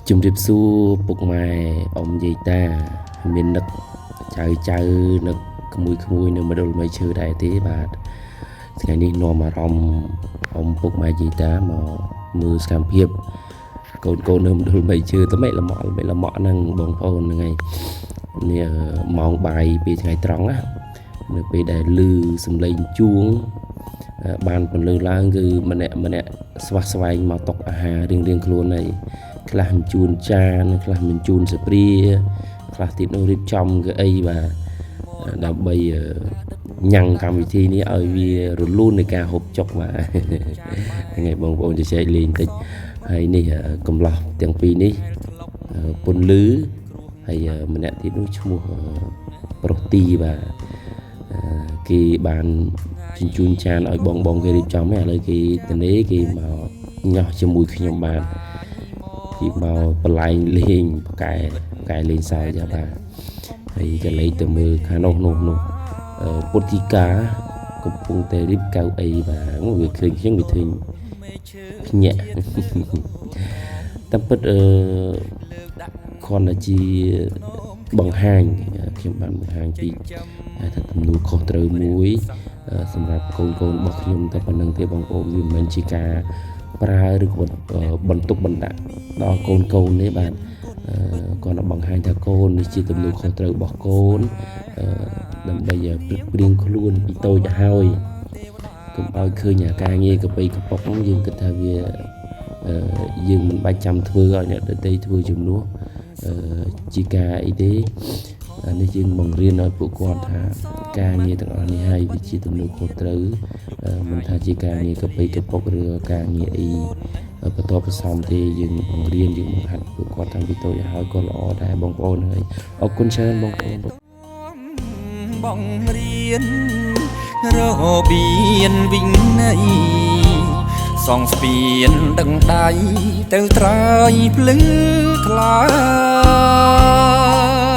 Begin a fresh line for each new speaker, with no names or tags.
ជំរាបសួរពុកម៉ែអ៊ំយាយតាមាននឹកចៅចៅនឹកក្មួយក្មួយនៅមណ្ឌលមៃឈើដែរទេបាទថ្ងៃនេះនាំអារម្មណ៍អ៊ំពុកម៉ែយាយតាមកមើលសកម្មភាពកូនកូននៅមណ្ឌលមៃឈើតមេលម៉ក់ល្មេលម៉ក់ហ្នឹងបងប្អូនហ្នឹងហើយនេះម៉ោងបាយពេលថ្ងៃត្រង់ណានៅពេលដែលឮសំឡេងជួងបានពន្លឺឡើងគឺម្នាក់ម្នាក់ស្វះស្វែងមកតុកអាហាររៀងៗខ្លួនហើយខ្លះបញ្ជូនចានខ្លះបញ្ជូនស្ព្រាខ្លះទៀតនោះរៀបចំកៅអីបាទដើម្បីញ៉ាំងកម្មវិធីនេះឲ្យវារលូននៃការហូបចុកបាទថ្ងៃបងប្អូនជជែកលេងតិចហើយនេះកំឡោះទាំងពីរនេះពន្លឺហើយម្នាក់ទៀតនោះឈ្មោះប្រុសទីបាទគេបានជញ្ជូនចានឲ្យបងបងគេរៀបចំហើយឥឡូវគេតនេគេមកញាស់ជាមួយខ្ញុំបាទគេមកបលែងលេងផ្កែផ្កែលេងសើចចាបាទហើយក៏លេខទៅមើលខាងនោះនោះនោះពុទ្ធិកាកំពុងតែរៀបកៅអីបាទវាឃើញខ្ញុំវាឃើញភ្ញាក់តាមពិតអឺគ្រាន់តែជាបង្ហាញខ្ញុំបានបង្ហាញពីថាទំនួលខុសត្រូវមួយសម្រាប់កូនកូនរបស់ខ្ញុំតែប៉ុណ្្នឹងទេបងប្អូនវាមិនមែនជាការប្រើឬក៏បន្ទុកបណ្ដាក់ដល់កូនកូនទេបាទគាត់តែបង្ហាញថាកូននេះជាទំនួលខុសត្រូវរបស់កូនដើម្បីព្រឹកព្រៀងខ្លួនពីតូចហើយកុំឲ្យឃើញអាការងារកបីកប៉ុកហ្នឹងយើងគិតថាវាយើងមិនបាច់ចាំធ្វើឲ្យអ្នកដទៃធ្វើជំនួសជាការអីទេនេះយើងបង្រៀនឲ្យពួកគាត់ថាការងារទាំងអស់នេះហើយវាជាទំនួលខុសត្រូវមិនថាជាការងារកបីកប៉ុកឬការងារអីបន្តផ្សំទេយើងបង្រៀនយើងបង្ហាត់ពួកគាត់តាំងពីតូចឲ្យក៏ល្អដែរបងប្អូនហើយអរគុណច្រើនបងប្អូន
បងរៀនរបៀនវិន័យសងស្ពានដឹងដៃទៅត្រើយភ្លឺថ្លា។